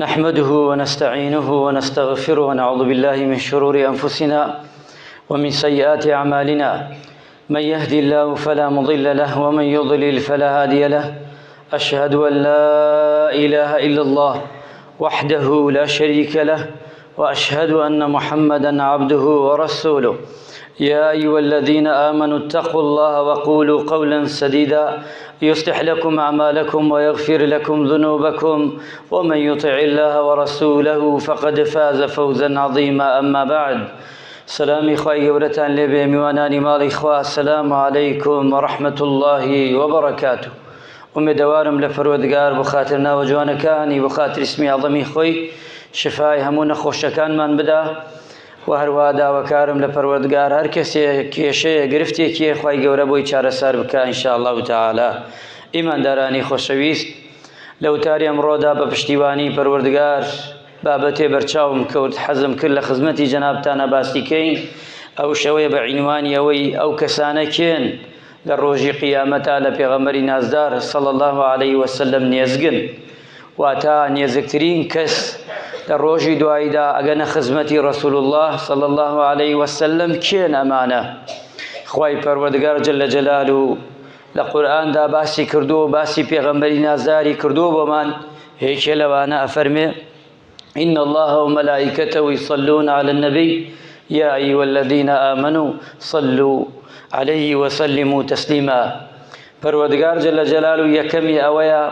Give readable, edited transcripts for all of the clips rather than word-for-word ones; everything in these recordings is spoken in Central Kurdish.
نحمده ونستعينه ونستغفره ونعوذ بالله من شرور أنفسنا ومن سيئات أعمالنا. من يهدي الله فلا مضل له ومن يضلل فلا هادي له. أشهد أن لا إله إلا الله وحده لا شريك له وأشهد أن محمدا عبده ورسوله. يا أيها الذين آمنوا اتقوا الله وقولوا قولا سديدا يصلح لكم أعمالكم ويغفر لكم ذنوبكم ومن يطع الله ورسوله فقد فاز فوزا عظيما. أما بعد، سلامی خوای گەورەتان لێبێ میوانانی ماڵی خوا. السلام علیکم ورحمة الله وبرکاته. ئومێدەوارم لە پەروەردگار بۆ خاتر ناوە جوانەکانی، بۆ خاتر اسمی عەظەمی خۆی شفای هەموو نەخۆشەکانمان بدا، و هەروەها داواکارم لە پەروەردگار هەر کەسێ کێشەیە گرفتێکی خوای گەورە بۆی چارەسەر بکا إن شاء الله تعالی. ئیماندارانی خۆشەویست، لە وتاری ئەمڕۆدا بە پشتیوانی پەروەردگار بابەتێ بەرچاوم کەوت، حەزم کرد لە خزمەتی جەنابتانە باسی کەین. ئەو شەوەیە بە عینوانی ئەوەی ئەو کەسانە کێن لە ڕۆژی قیامەتا لە پێغەمبەری نازدار صلی الله علیه وسلم نێزگن، واتا نێزگترین کەس لە ڕۆژی دواییدا ئەگەنە خزمەتی رسول الله صلی الله علیه وسلم کێن ئەمانە؟ خوای پەروەردگار جل جلاله لە قورئاندا باسی کردو، باسی پێغەمبەری نازداری کردو بۆمان. یەکێ لەوانە ئەفەرمێ: إن الله وملائكته يصلون على النبي يا أيها الذين آمنوا صلوا عليه وسلموا تسليما. پەروەردگار جل جلاله یەکەمی ئەوەیە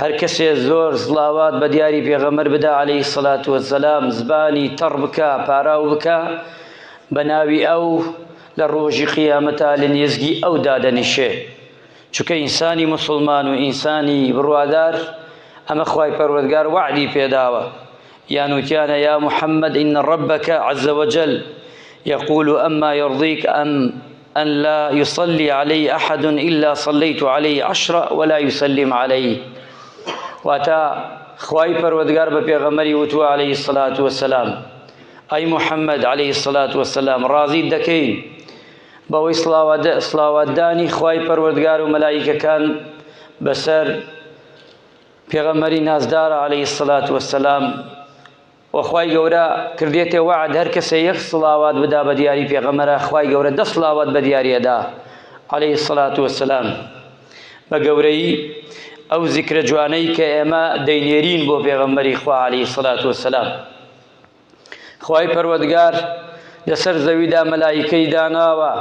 هەر کەسێ زۆر زڵاوات بە دیاری پێغەمبەر بدا عەلەیهی الصلاة والسلام، زبانی تەڕ بکا، پاراو بکا بە ناوی ئەو، لە ڕۆژی قیامەتا لە نێزگی ئەو دادەنیشێ. چونکە ئینسانی مسلمان و ئینسانی بڕوادار ئەمە خوای پەروەردگار وەعدی پێداوە، یان وتیانە: يا محمد إن ربك عز وجل يقول أما يرضيك أم أن لا يصلي علي أحد إلا صليت عليه عشرة ولا يسلم عليه. واتا خوای پەروەردگار بە پێغەمبەری وتووە عەلەیهی الصلاة والسلام: ئەی محەممەد عەلەیهی الصلاة والسلام، ڕازیت دەکەین بەوەی سڵاواتدانی خوای پەروەردگار و مەلائیکەکان بەسەر پێغەمبەری نازدارە عەلەیهی الصلاة والسلام، و خوای گەورە کردێتێ وەعد هەر کەسێ یەک سڵاوات بدا بە دیاری پێغەمبەرە، خوای گەورە 10 سڵاوات بە دیاری ئەدا عەلەیهی الصلاة والسلام. بە گەورەیی ئەو زیکرە جوانەی کە ئێمە دەینێرین بۆ پێغەمبەری خوا عەلەیهی الصلاة والسلام، خوای پەروەردگار لەسەر زەویدا مەلائیکەی داناوە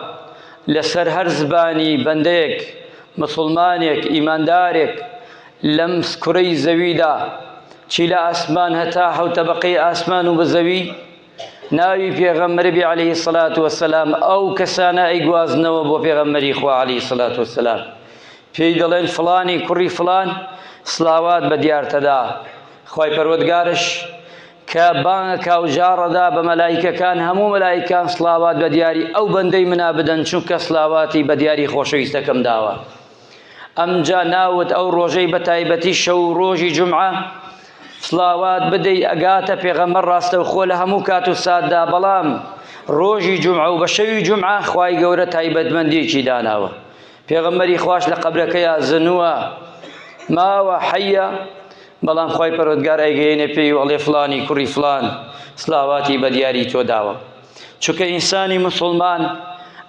لەسەر هەر زبانی بەندەیەک، مسلمانێک، ئیماندارێک لەم کوڕەی زەویدا، چی لە ئاسمان هەتا حەوت تەبەقەی ئاسمان و بە زەوی، ناوی پێغەمبەر بی عەلەیهی سەلات وەسەلام، ئەو کەسانە ئەیگوازنەوە بۆ پێغەمبەری خوا عەلەیهی سەلات وەسەلام، پێی دەڵێن فڵانی کوڕی فڵان سڵاوات بە دیارتەدا. خوای پەروەردگارش کە بانگەکا و جاڕەدا بە مەلایکەکان، هەموو مەلایکان سڵاوات بە دیاری ئەو بەندەی منا بدەن، چونکە سڵاواتی بە دیاری خۆشەویستەکەم داوە. ئەمجا ناوت ئەو ڕۆژەی بە تایبەتی شەو و ڕۆژی جومعە سڵاوات بدەی ئەگاتە پێغەمبەر ڕاستەوخۆ لە هەموو کات و ساتدا، بەڵام ڕۆژی جومعە و بە شەوی جومعە خوای گەورە تایبەتمەندیەکی داناوە. پێغەمبەری خواش لە قەبرەکەیا زنووە، ماوە، حەیە، بەڵام خوای پەروەردگار ئەیگەیەنێ پێی و ئەڵێ فڵانی کوڕی فڵان سڵاواتی بە دیاری تۆ داوە. چونکە ئینسانی مسوڵمان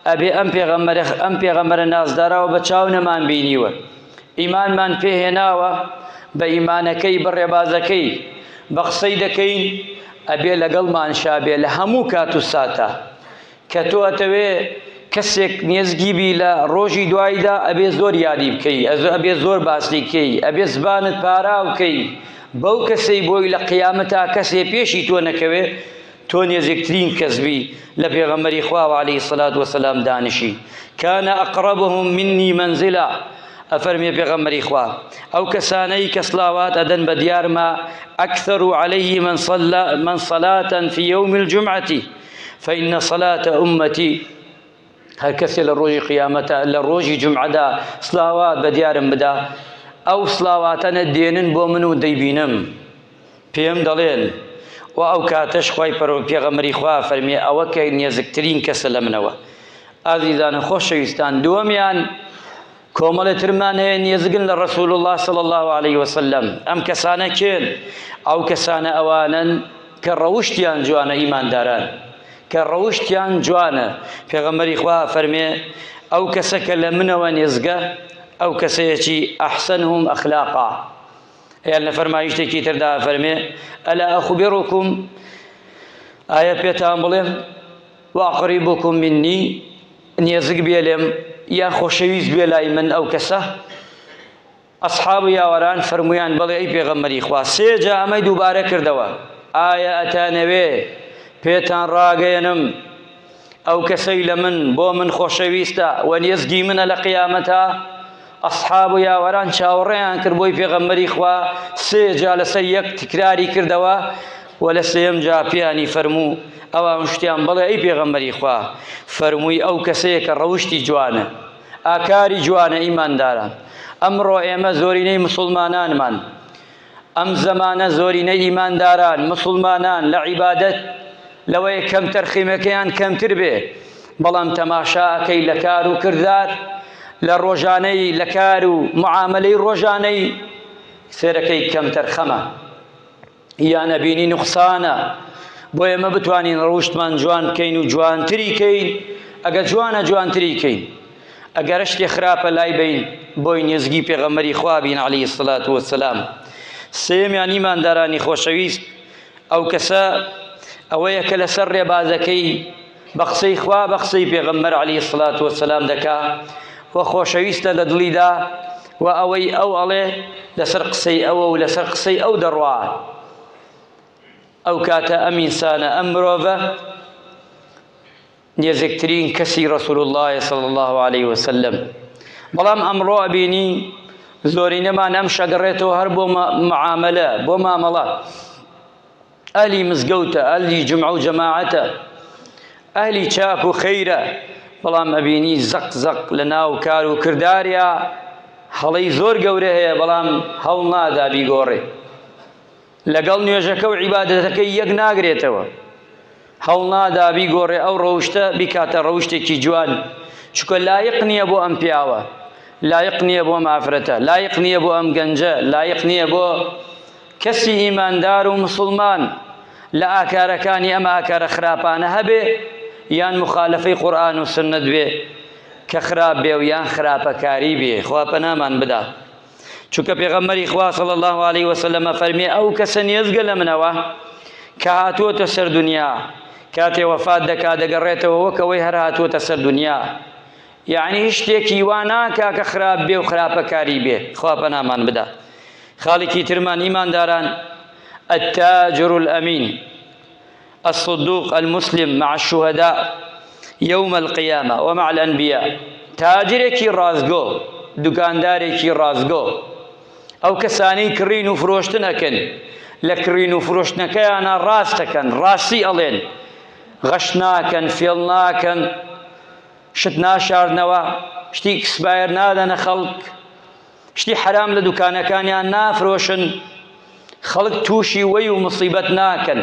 ئەبێ ئەم پێغەمبەرە ئەم پێغەمبەرە نازداراوە بە چاو نەمان بینیوە، ئیمانمان پێهێناوە، بە ئیمانەکەی بە ڕێبازەکەی بە قسەی دەکەین، ئەبێ لەگەڵمان شابێ لە هەموو کات و ساتە. کە تۆ ئەتەوێ کەسێک نێزگی بی لە ڕۆژی دواییدا، ئەبێ زۆر یادی بکەی، ئەبێ زۆر باسی بکەی، ئەبێ زبانت پاراو بکەی بەو کەسەی بۆی لە قیامەتا کەسێ پێشی تۆ نەکەوێ، تۆ نێزیکترین کەس بی لە پێغەمبەری خوا عەلەیهی سەلات وەسەلام دانشی. کان ئەقرەبهم منی مەنزلە، ئەفەرمێ پێغەمبەری خوا ئەو کەسانەی کە سڵاوات ئەدەن بە دیارما ئەکثەر عەلەیه من صلى من صلاة في يوم الجمعة فإن صلاة أمتي. هەر کەسێ لە ڕۆژی قیامەتە لە ڕۆژی جومعەدا سلاوات بە دیارم بدا، ئەو سلاواتەنە دێنن بۆ من و دەیبینم، پێم دەڵێن. و ئەو کاتەش خوای پەرۆ پێغەمبەری خوا فەرمی ئەوە کە نێزکترین کەسە لە منەوە. ئازیزانە خۆشەویستان، دووەمیان کۆمەڵێ ترمان هەیە نێزگن لە ڕسول الله صلی الله علیه وسلم. ئەم کەسانە کێن؟ ئەو کەسانە ئەوانن کە ڕەوشتیان جوانە، ئیمانداران کە ڕەوشتیان جوانە. پێغەمبەری خوا فەرمێ ئەو کەسە کە لە منەوە نێزگە ئەو کەسەیەکی ئەحسەنهم ئەخلاقا. یان لە فەرمایشتێکی تردا فەرمێ ئەلا ئەخبرکم، ئایا پێتان بڵێم واقریبکم منی، نێزک بێ لێم یان خۆشەویست بێ لای من ئەو کەسە؟ ئەسحاب و یاوەران فەرموویان بەڵێ ئەی پێغەمبەری خوا. سێ جا ئەمەی دووبارە کردەوە، ئایا ئەتانەوێ پێتان ڕاگەیەنم ئەو کەسەی لە من بۆ من خۆشەویستە و نێزگی منە لە قیامەتا؟ ئەسحاب و یاوەران چاوەڕێیان کرد بۆی پێغەمبەری خوا سێ جا لەسەر یەک تکراری کردەوە و لە سێیەم جا پێیانی فەرموو. ئەوان وشتیان بەڵێ ئەی پێغەمبەری خوا. فەرمووی ئەو کەسەیە کە ڕەوشتی جوانە، ئاکاری جوانە. ئیمانداران ئەمڕۆ ئێمە زۆرینەی مسوڵمانانمان ئەم زەمانە زۆرینەی ئیمانداران مسوڵمانان لە عیبادەت لەوەیە کەم تەرخیمەکەیان کەمتر بێ، بەڵام تەماشا ئەکەی لە کار و کردار لە ڕۆژانەی لە کار و معامەلەی ڕۆژانەی سێرەکەی کەمتەرخەمە یان ئەبینی نوقسانە. بۆ ئێمە بتوانین ڕەوشتمان جوان بکەین و جوانتری کەین، ئەگە جوانە جوانتری کەین، ئەگەر شتێ خراپە لای بین بۆی نێزگی پێغەمبەری خوا بین عەلەیهی سڵات وەسەلام. سێیەمیان ئیماندارانی خۆشەویست ئەو کەسە ئەوەیە کە لەسەر ڕێبازەکەی بە قسەی خوا بە قسەی پێغەمبەر عەلەیهی سڵات وەسەلام دەکا و خۆشەویستە لە دڵیدا و ئەوەی ئەو ئەڵێ لەسەر قسەی ئەوە و لەسەر قسەی ئەو دەڕوا. ئەو کاتە ئەم ئینسانە ئەم مرۆڤە نێزیکترین کەسی ڕسول الله صلی الله عليه وسلم. بەڵام ئەمڕۆ ئەبینی زۆرینەمان ئەم شەگەڕێتەوە هەر بۆ معاملە بۆ مامەڵە. ئەهلی مزگەوتە، ئەهلی جومعە و جەماعەتە، ئەهلی چاک و خەیرە، بەڵام ئەبینی زەق زەق لە ناو کار و کرداریا هەڵەی زۆر گەورە هەیە، بەڵام هەوڵ نادا بیگۆڕێ. لەگەڵ نوێژەکە و عیبادەتەکەی یەک ناگرێتەوە. هەوڵ نادا بیگۆڕێ ئەو ڕەوشتە بیکاتە ڕەوشتێکی جوان، چونکە لایق نییە بۆ ئەم پیاوە، لایق نییە بۆ ئەم ئافرەتە، لایق نییە بۆ ئەم گەنجە، لایق نییە بۆ کەسی ئیماندار و مسوڵمان لە ئاکارەکانی ئەم ئاکارە خراپانە هەبێ یان مخالفەی قورئان و سوننەت بێ کە خراپ بێ و یان خراپەکاری بێ. خوا پەنامان بدا. چونکە پێغەمبەری خوا صلی الله علیه وسلم فەرمی ئەو کەسە نێزگە لە منەوە کە هاتووەتە سەر دنیا کاتێ وەفات دەکا دەگەڕێتەوە وەک ئەوەی هەر هاتووەتە سەر دنیا، یعنی هیچ شتێکی وا ناکا کە خراپ بێ و خراپەکاری بێ. خوا پەنامان بدا. خاڵێکی ترمان ئیمانداران التاجر الأمين الصدوق المسلم مع الشهداء يوم القيامة ومع الأنبياء. تاجرێکی ڕاستگۆ، دوکاندارێکی ڕاستگۆ، ئەو کەسانەی کڕین و فرۆشتن ئەکەن لە کڕین و فرۆشتنەکەیانە ڕاستەکەن، ڕاستی ئەڵێن، غەش ناکەن، فێڵ ناکەن، شت ناشارنەوە، شتی expire نادەنە خەڵک، شتی حەرام لە دوکانەکانیان نافرۆشن، خەڵک تووشی وەی و مصیبەت ناکەن.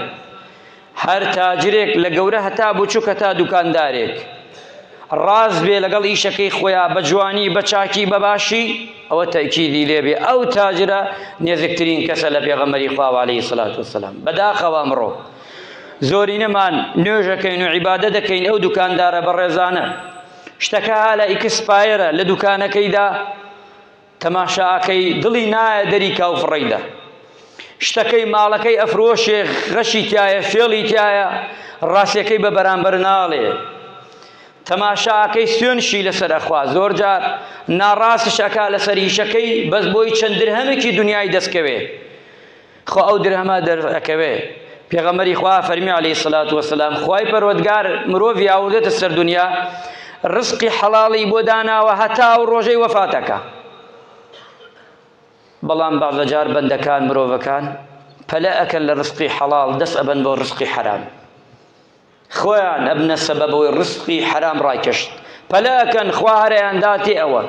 هەر تاجرێک لە گەورە هەتا بچوک هەتا دوکاندارێک ڕاست بێ لەگەڵ ئیشەکەی خۆیان بە جوانی بە چاکی بە باشی، ئەوە تەئکیدی لێبێ ئەو تاجرە نێزیکترین کەسە لە پێغەمبەری خوا عەلەیهی سڵات وەسەلام. بەداخەوە ئەمڕۆ زۆرینەمان نوێژەکەین و عیبادە دەکەین، ئەو دوکاندارە بەڕێزانە شتەکە هالە expire ە لە دوکانەکەیدا تەماشاکەی دڵی نایە دەری کا و فڕێیدا، شتەکەی ماڵەکەی ئەفرۆشێ، غەشی تایە، فێڵی تایە، ڕاستیەکەی بە بەرامبەر ناڵێ، تەماشاکەی سوێنشی لەسەر ئەخوا، زۆر جار ناڕاستش ئەکا لەسەر ئیشەکەی بەس بۆی چەند درهەمێکی دنیای دەستکەوێ، خۆ ئەو درهەمە دەرئەکەوێ. پێغەمبەری خوا فەرمی عەلەیهی سڵات وەسەلام خوای پەروەردگار مرۆڤی ئاوردێتە سەر دنیا ڕزقی حەڵاڵی بۆ داناوە هەتا ئەو ڕۆژەی وەفاتەکە. بەڵام بەعزەجار بەندەکان مرۆڤەکان پەلە ئەکەن لە ڕزقی حەڵاڵ دەست ئەبەن بۆ ڕزقی حەرام. خۆیان ئەبنە سەبەب ئەوەی ڕزقی حەرام ڕایکەشت پەلە ئەکەن خوا هەرەیان داتێ ئەوە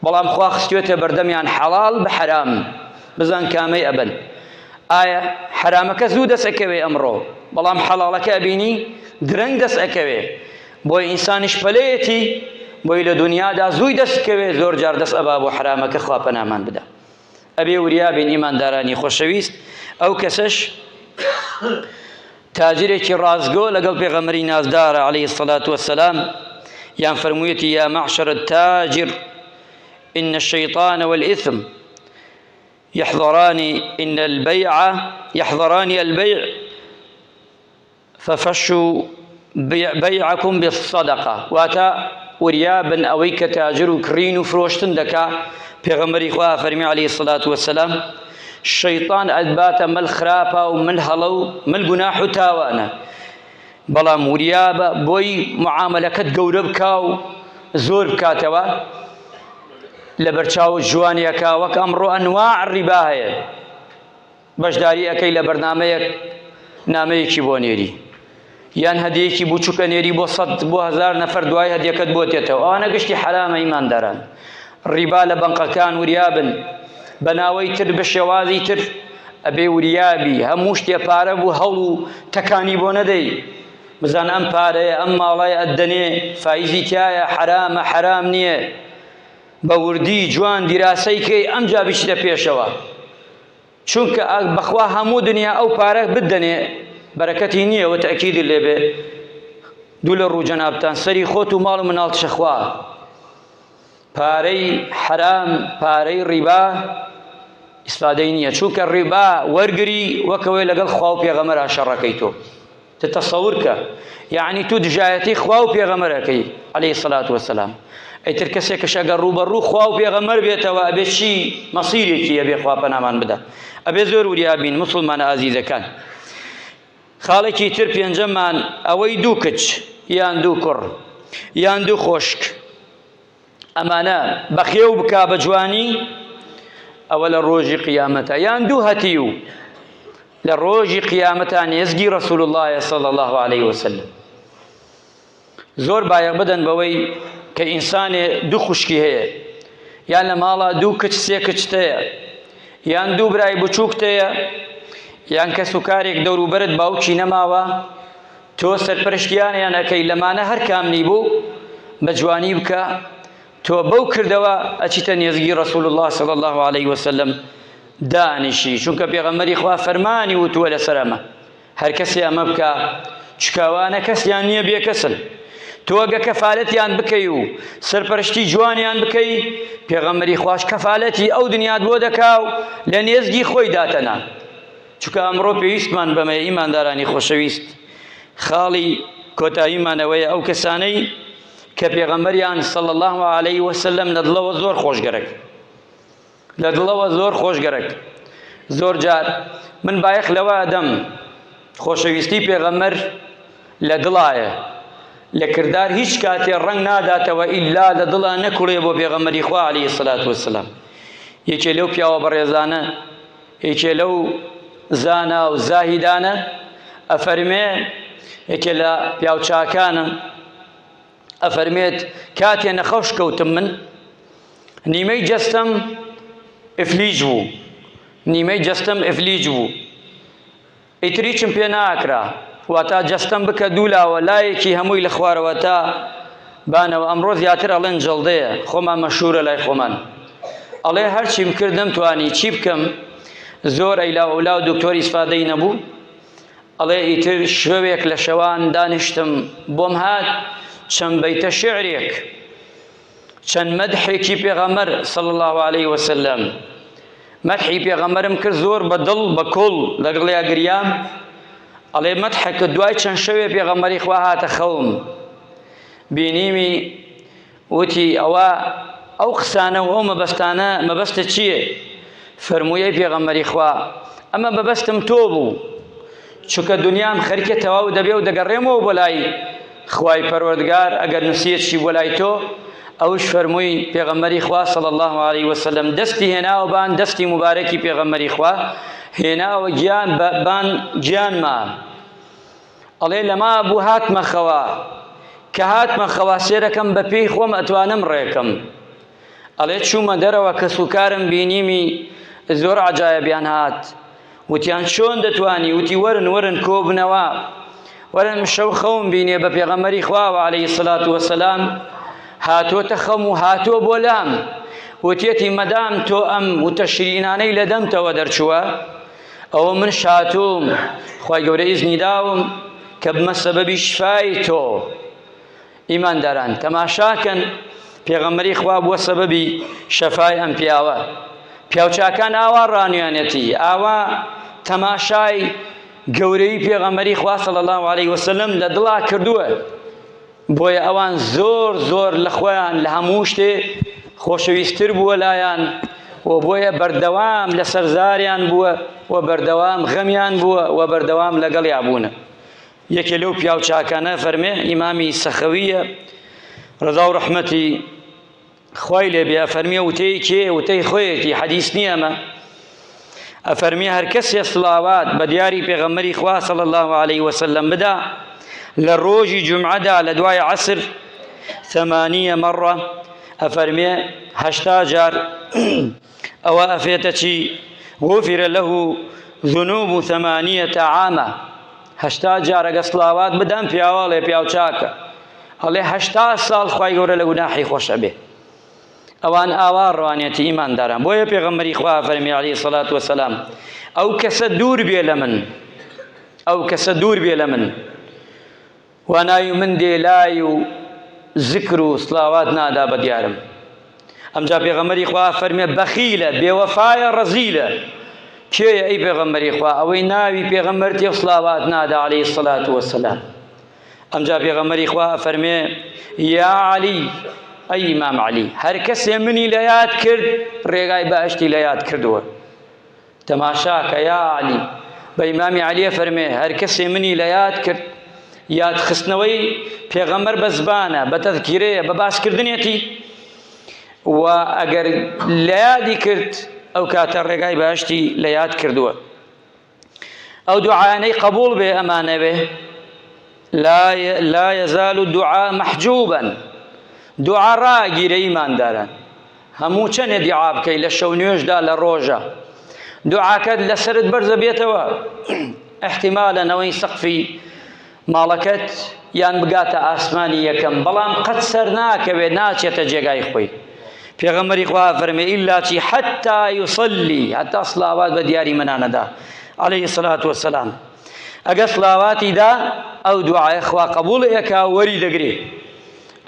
بەڵام خوا خستوێتە بەردەمیان حەڵاڵ بە حەرام بزان کامەی ئەبن ئایا حەرامەکە زوو دەست ئەکەوێ ئەمڕۆ بەڵام حەڵاڵەکە ئەبینی درەنگ دەست ئەکەوێ بۆ ئینسانیش پەلەیەتی. بۆی لە دنیادا زووی دەست کەوێ زۆر جار دەست ئەبا بۆ حرامەکە خوا پەنامان بدا ئەبێ وریا بین ئیماندارانی خۆشەویست ئەو کەسەش تاجرێکی ڕاستگۆ لەگەڵ پێغەمبەری نازدارە عەلەیهی الصلاة والسلام یان فەرموویەتی یا معشر التاجر إن الشيطان والإثم يحضران إن البيع يحضران البيع ففشوا بيعكم بالصدقة واتە وریابن ئەوەی کە تاجر و کڕین و فرۆشتن دەکا پێغەمبەری خوا فەرمی عەلەیهی سڵات وەسەلام شەیطان ئەتباتە مل خراپە و مل هەڵە و مل گوناح و تاوانە بەڵام وریابە بۆی معاملەکەت گەورە بکا و زۆر بکاتەوە لەبەرچاو جوانیەکە وەک ئەمڕۆ ئەنواع ڕیبا هەیە بەشداری ئەکەی لە بەرنامەیەک نامەیەکی بۆ نێری یان هەدیەکی بچووکە نێری بۆ سەد بۆ هەزار نەفەر دوای هەدیەکەت بۆ تێتەوە ئەوانە گشتی حەرامە ئیمانداران ڕیبا لە بەنقەکان وریابن بە ناوەی تر بە شێوازی تر ئەبێ وریابی هەموو شتێ پارە بوو هەوڵ و تەکانی بۆ نەدەی بزان ئەم پارەیە ئەم ماڵەیە ئەدەنێ فایزی تایە حەرامە حەرام نییە بە وردی جوان دیراسەی کەی ئەمجا بچیتە پێشەوە چونکە بەخوا هەموو دنیا ئەو پارە بدەنێ بەرەکەتی نییە و تەئکیدی لێبێ دوو لە ڕوو جەنابتان سەری خۆت و ماڵ و مناڵ چخوا پارەی حەرام پارەی ڕیبا ئیسفادەی نییە چونکە ڕیبا وەرگری وەکەوەی لەگەڵ خوا و پێغەمەرا شەڕەکەی تۆ تە تەسەور کە یەعنی تو دژایەتی خوا و پێغەمبەر ئەکەی عەلەیهی سەلات وەسەلام ئیتر کەسێکش ئەگەر ڕووبەڕوو خوا و پێغەمبەر بێتەوە ئەبێ چی مەسیرێکی ئەبێ خوا پەنامان بدا ئەبێ زۆر وریا بین موسڵمانە ئازیزەکان خاڵێکی تر پێنجەمان ئەوەی دوو کچ یان دوو کوڕ یان دوو خۆشک ئەمانە بەخێو بکا بە جوانی ئەوە لە ڕۆژی قیامەتە یان دوو هەتیو لە ڕۆژی قیامەتا نێزگی ڕسول الله صلی الله عليه وسلم زۆر بایەخ بدەن بەوەی کە ئینسانێ دوو خوشکی هەیە یان لە ماڵا دوو کچ سێ کچت هەیە یان دوو برای بچووکت هەیە یان کەس و کارێک دەوروبەرت باوکی نەماوە تۆ سەرپەرشتیانیان ئەکەی لەمانە هەر کام نیبوو بە جوانی بکە تۆ بەو کردەوە ئەچیتە نێزگی رسول الله صلی الله علیه وسلم دانیشی چونکە پێغەمبەری خوا فەرمانی وتووە لەسەر ئەمە هەر کەسێ ئەمە بکە چکاوانە کەسیان نییە بێکەسن تۆ ئەگە کەفالەتیان بکەی و سەرپەرشتی جوانیان بکەی پێغەمبەری خواش کەفالەتی ئەو دنیات بۆ دەکا و لە نێزگی خۆی داتەنا چونکە ئەمڕۆ پێویستمان بەمەیە ئیماندارانی خۆشەویست خاڵی کۆتاییمان ئەوەیە ئەو کەسانەی کە پێغەمبەریان صلی الله علیه وسلم لە دڵەوە زۆر خۆشگەرەک لە دڵەوە زۆر خۆشگەرەک زۆر جار من بایەخ لەوە ئەدەم خۆشەویستی پێغەمبەر لە دڵایە لە کردار هیچ کاتێ ڕەنگ ناداتەوە ئیلا لە دڵا نەکوڵێ بۆ پێغەمبەری خوا علیه الصلاة والسلام یەکێ لەو پیاوە بەڕێزانە یەکێ لەو زانا و زاهیدانە ئەفەرمێ یەکێ لە پیاوچاکانە ئەفەرمێت کاتێ نەخەوش کەوتم من نیمەی جەستەم ئفلیج بوو نیمەی جەستەم ئفلیج بوو ئیتر هیچم پێ ناکرا واتا جەستەم بکە دوو لاوە لایەکی هەمووی لە خوارەوە تا بانەوە ئەمڕۆ زیاتر ئەڵێن جەڵدەیە خۆمان مەشهورە لای خۆمان ئەڵێ هەرچیم کرد نەمتوانی چی بکەم زۆر ئەیلا ئەولا و دکتۆر ئیسفادەی نەبوو ئەڵێ ئیتر شەوێک لە شەوان دانیشتم بۆم هات چەند بەیتە شعرێک چەند مەدحێکی پێغەمبەر صلی الله علیه وسلم مەدحی پێغەمبەرم کرد زۆر بە دڵ بە کوڵ لەگەڵیا گریام ئەڵێ مەدحەکە دوای چەند شەوێ پێغەمبەری خوا هاتە خەوم بینیمی وتی ئەوە ئەو قسانە و ئەو مەبەستانە مەبەستە چییە فەرمووی پێغەمبەری خوا ئەمە مەبەستم تۆ بوو چونکە دنیام خەریکە تەواو دەبێ و دەگەڕێمەوە بۆ لای خوای پەروەردگار ئەگەر نووسیەکی بۆ لای تۆ ئەوش فەرمووی پێغەمبەری خوا صلی الله علیه وسلم دەستی هێناوە بان دەستی مبارەکی پێغەمبەری خوا هێناوە گیان بان گیانما ئەڵێ لەما بوو هاتمە خەوا کە هاتمە خەوا سێرەکەم بە پێی خۆم ئەتوانم ڕێکەم ئەڵێ چوومە دەرەوە کەسوکارم بینیمی زۆر عەجایەبیان هات وتیان چۆن دەتوانی وتی وەرن وەرن کۆبنەوە وەرن شەو خەوم بینێ بە پێغەمبەری خواوە عەلەیهی سەلات وەسەلام. هاتووەتە خەم و هاتووە بۆ لام وتیەتی مەدام تۆ ئەم وتە شیرینانەی لە دەمتەوە دەرچووە ئەوە من شاتووم خوای گەورە ئیزنی داوم کە بمە سەبەبی شفای تۆ ئیمانداران تەماشاکەن پێغەمبەری خوا بووە سەبەبی شەفای ئەم پیاوە پیاوچاکان ئاوا ڕانیانەتی ئاوا تەماشای گەورەی پێغەمبەری خوا صلی الله علیه وسلم لە دڵا کردووە بۆیە ئەوان زۆر زۆر لە خۆیان لە هەموو شتێ خۆشەویستتر بووە لایان و بۆیە بەردەوام لە سەرزاریان بووە و بەردەوام غەمیان بووە و بەردەوام لەگەڵیا بوونە یەکێ لەو پیاو چاکانە فەرمێ ئیمامی سەخەویە ڕەزا و ڕەحمەتی خوای لێ بێ ئەفەرمێ وتەی کێ وتەی خۆیەتی حەدیث نییە ئەمە ئەفەرمێ هەر کەسێ سڵاوات بە دیاری پێغەمبەری خوا صلی الله علیه وسلم بدا لە ڕۆژی جومعەدا لە دوای عەسر ثمانیە مەڕە ئەفەرمێ هەشتا جار ئەوە ئەفێتە چی غفر له ذنوب ثمانیە عامە هەشتا جار ئەگە سڵاوات بدەم پیاوەڵێ پیاو چاکە ئەڵێ هەشتا ساڵ خوای گەورە لە گوناحی خۆش ئەبێ ئەوان ئاوا ڕوانێتی ئیمانداران بۆیە پێغەمبەری خوا فەرمی عەلەیهی سەلات وەسەلام ئەو کەسە دوور بێ لە من ئەو کەسە دوور بێ لە من وا ناوی من دێ لای و زکر و سڵاوات نادا بە دیارم ئەمجا پێغەمبەری خوا فەرمێ بەخیلە بێوەفایە ڕەزیلە کێیە ئەی پێغەمبەری خوا ئەوەی ناوی پێغەمبەر تێ سڵاوات نادا عەلەیهی سەلات وەسەلام ئەمجا پێغەمبەری خوا ئەفەرمێ یا عەلی ئەی ئیمام عەلی هەر کەسێ منی لە یاد کرد ڕێگای بەهەشتی لە یاد کردووە تەماشاکە یا عەلی بە ئیمامی عەلی ئەفەرمێ هەر کەسێ منی لە یاد کرد یاد خستنەوەی پێغەمبەر بە زبانە بە تەذکیرەیە بە باسکردنێتی و ئەگەر لە یادی کرد ئەو کاتە ڕێگای بەهەشتی لە یاد کردووە ئەو دوعایانەی قبوڵ بێ ئەمانەوێ لا لا يزال الدعاء محجوبا دوعا ڕاگیرە ئیمانداران هەموو چەنێ دیعا بکەی لە شەو نوێژدا لە ڕۆژە دوعاکەت لەسرت بەرزە بێتەوە احتیمالە نەوەی سەقفی ماڵەکەت یان بگاتە ئاسمانی یەکەم بەڵام قەت سەر ناکەوێت ناچێتە جێگای خۆی پێغەمبەری خوا فەرمی ئیلا چی حتا یصلی حتا صلاوات بە دیاری منانەدا عەلەیهی سڵات وەسەلام ئەگەر صلاواتی دا ئەو دوعای خوا قبوڵ ئەکا وەری دەگرێ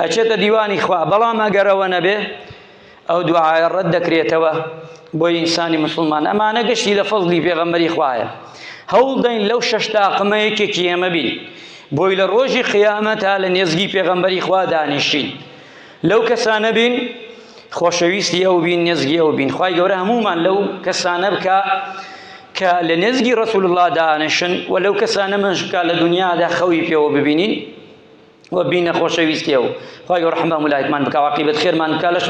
ئەچێتە دیوانی خوا بەڵام ئەگەر ئەوە نەبێ ئەو دوعایە ڕەت دەکرێتەوە بۆ ئینسانی مسلمان ئەمانە گشتی لە فەزلی پێغەمبەری خوایە هەوڵ دەین لەو شەش تاقمە یەکێکی ئێمە بین بۆی لە ڕۆژی قیامەتا لە نێزگی پێغەمبەری خوا دانیشین لەو کەسانە بین خۆشەویستی ئەو بین نێزگی ئەو بین خوای گەورە هەموومان لەو کەسانە بکە کە لە نێزگی ڕسول الله دانیشن و لەو کەسانە منش بکە لە دنیادا خەوی پێوە ببینین و بینە خۆشەویستی ئەو خوای گەورە ڕەحم بە هەموو لایەکمان بکا عاقیبەت خێرمان بکا لەش.